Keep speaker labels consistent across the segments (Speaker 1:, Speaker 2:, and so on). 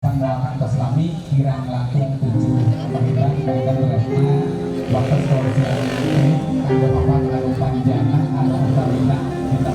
Speaker 1: Panggalan lami kirang langkung 7 menitan dan rehna waktu siang ini kanggo papat anu panjangna anu utamina kita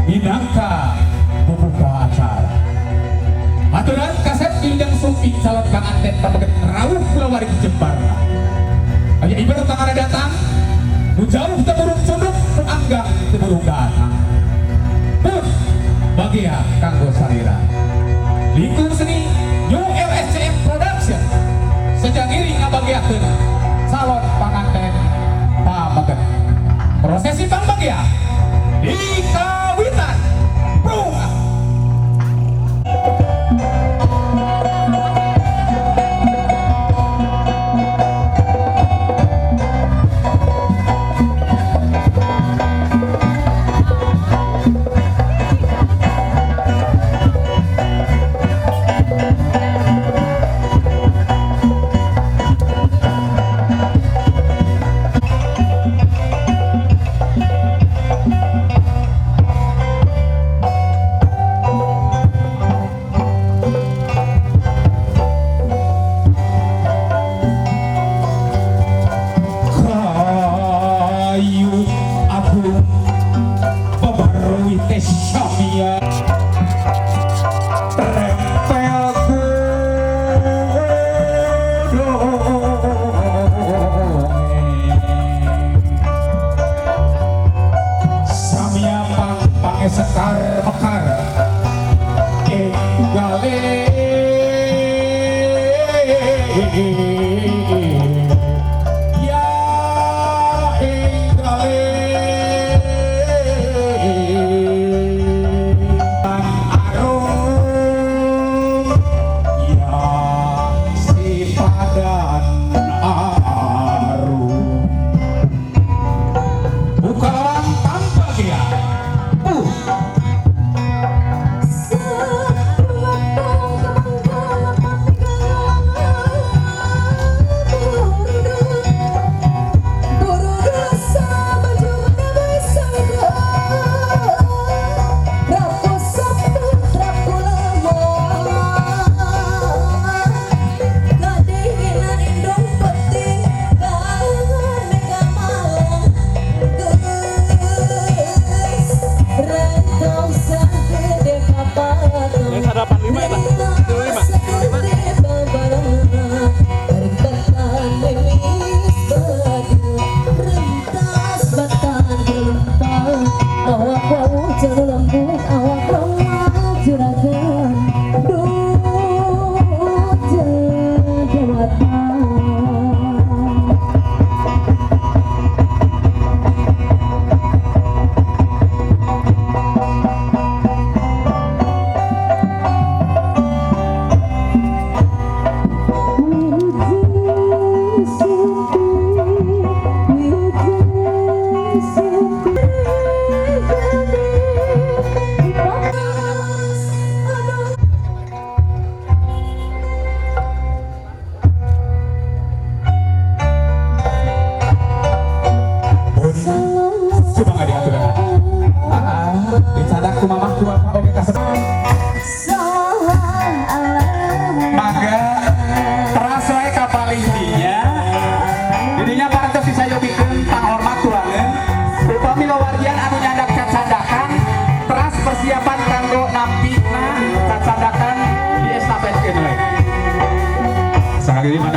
Speaker 2: Minangka pembuka acara. Aturan kasep Indang Sumping calon panganten pameget rawuh kulawargi Jembarna. Aya ibarat tangana datang, nu jauh teu burung cunduk, nu anggang teu burung datang. Pun bagia kanggo salira. Lingkung seni New LSCM Production sejak ngiring ngabagiakeun calon panganten pameget. Prosesi pangbagia di kawitan. Bro.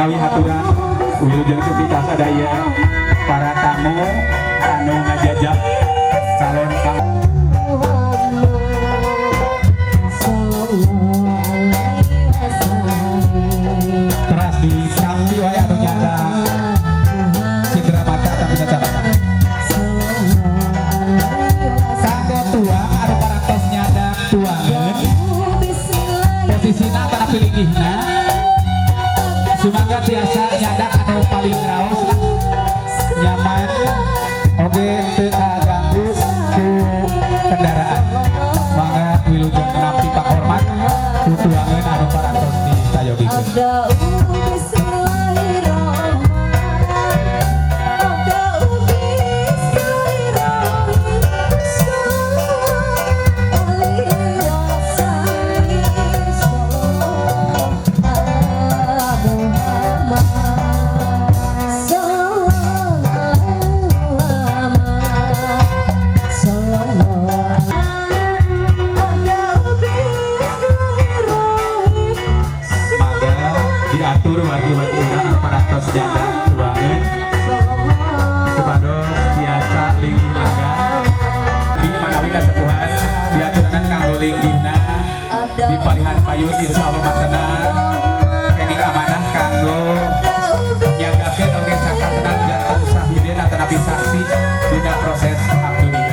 Speaker 1: Manawi haturan wilujeng sumping kasadaya para tamu anu ngajajab calon kang teras di sambi wae anu nyata cindera mata tapi kacamata kanggo tuang anu parantos nyandak tuangeun posisina kana pilinggihna sumangga tiasa nyandak anu paling raos lah nyaman oge teu kaganggu ku kendaraan. Mangga wilujeng nampi panghormat ku tuangeun anu parantos disayogikeun. Mangga diatur wargi-wargi undangan parantos nyandak tuangeun supados tiasa linggih lega di manawi kasepuhan diaturaken kanggo linggihna di palihan payun insyaallah mantena kenging amanah kanggo nyanggakeun oge sakantenan janten sahiden atanapi saksi dina proses akad nikah.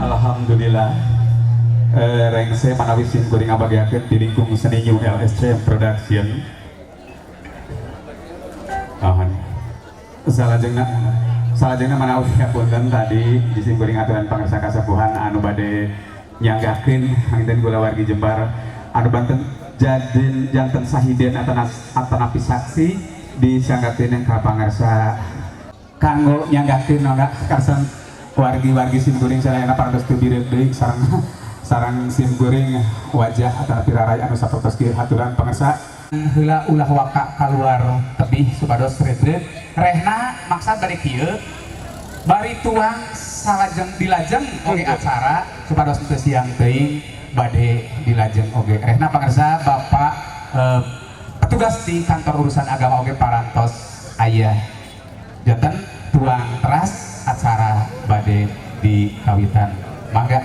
Speaker 1: Alhamdulillah rengse manawi sim kuring ngabagiakeun di lingkung seni New LSC Production. Ahan. Salajengna manawi hapunten tadi di sim kuring aturan pangersa kasepuhan anu bade nyanggahkeun panginten kulawargi Jembar anu banten janten sahiden atanapi saksi disanggakeun ka pangersa kanggo nyanggahkeun mangga karsan wargi-wargi simkuring sadayana parantos teu bireuk deui sareng simkuring wajah atanapi raray anu sapertos kieu haturan pangersa heula ulah waka kaluar tebih supados redred rehna maksad bari kieu bari tuang salajeng dilajeng oge acara supados teu siang teuing bade dilajeng oge rehna pangersa bapak petugas di kantor urusan agama oge parantos aya janten tuang teras acara bade di kawitan mangga.